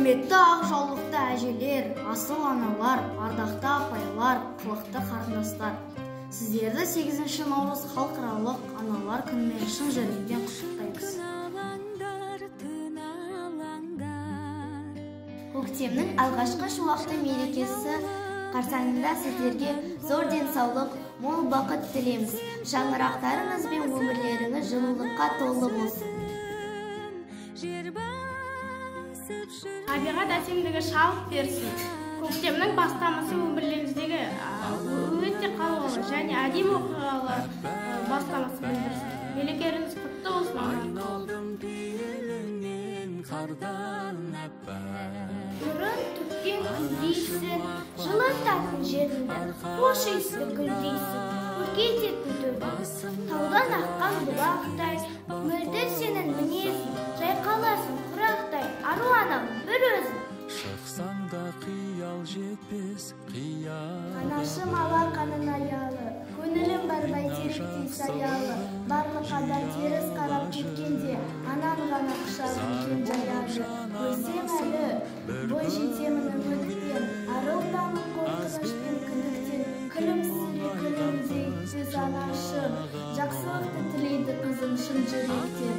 Құрметті ақ жаулықты әжелер, асыл аналар, ардақты апайлар, қылықты қарындастар. Сіздерді 8 наурыз халықаралық аналар күнімен шын жүректен құттықтаймыз. Көктемнің алғашқы шуақты мерекесі қарсаңында сіздерге зор денсаулық, мол бақыт тілейміз. Шаңырақтарыңыз бен өмірлеріңіз жылулыққа толы болсын. Табиғат әсемдігі шалып берсін. Көктемнің бастамасы өмірлеріңіздегі өте қалаулы және әдемі оқиғалар бастамасы білдірсін. Мерекелеріңіз құтты болсын. Нұрын төккен күндейсің, жылытатын жеріңді, хош иісті гүлдейсің, көркейтетін төріңді. Таудан аққан бұлақтай, мөлдір сенің мінезің, жайқаласың құрақтай, ару анам бір өзің. Шықсаң да қиял жетпес қиял. Анашым алақанын аялы, көңілім бар бәйтеректей саялы, барлық адам теріс қарап кеткенде, анам ғана құшағын кең жаяды. Өлсем әлі, бой жетемін үмітпен, арылтамын қорқыныш пен күдіктен, күлімсіре күлімдей өз анашым, жақсылықты тілейді қызың шын жүректен.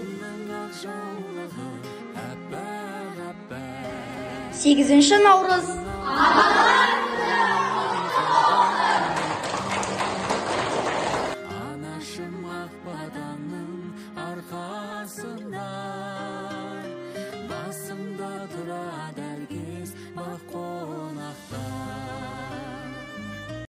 8 наурыз.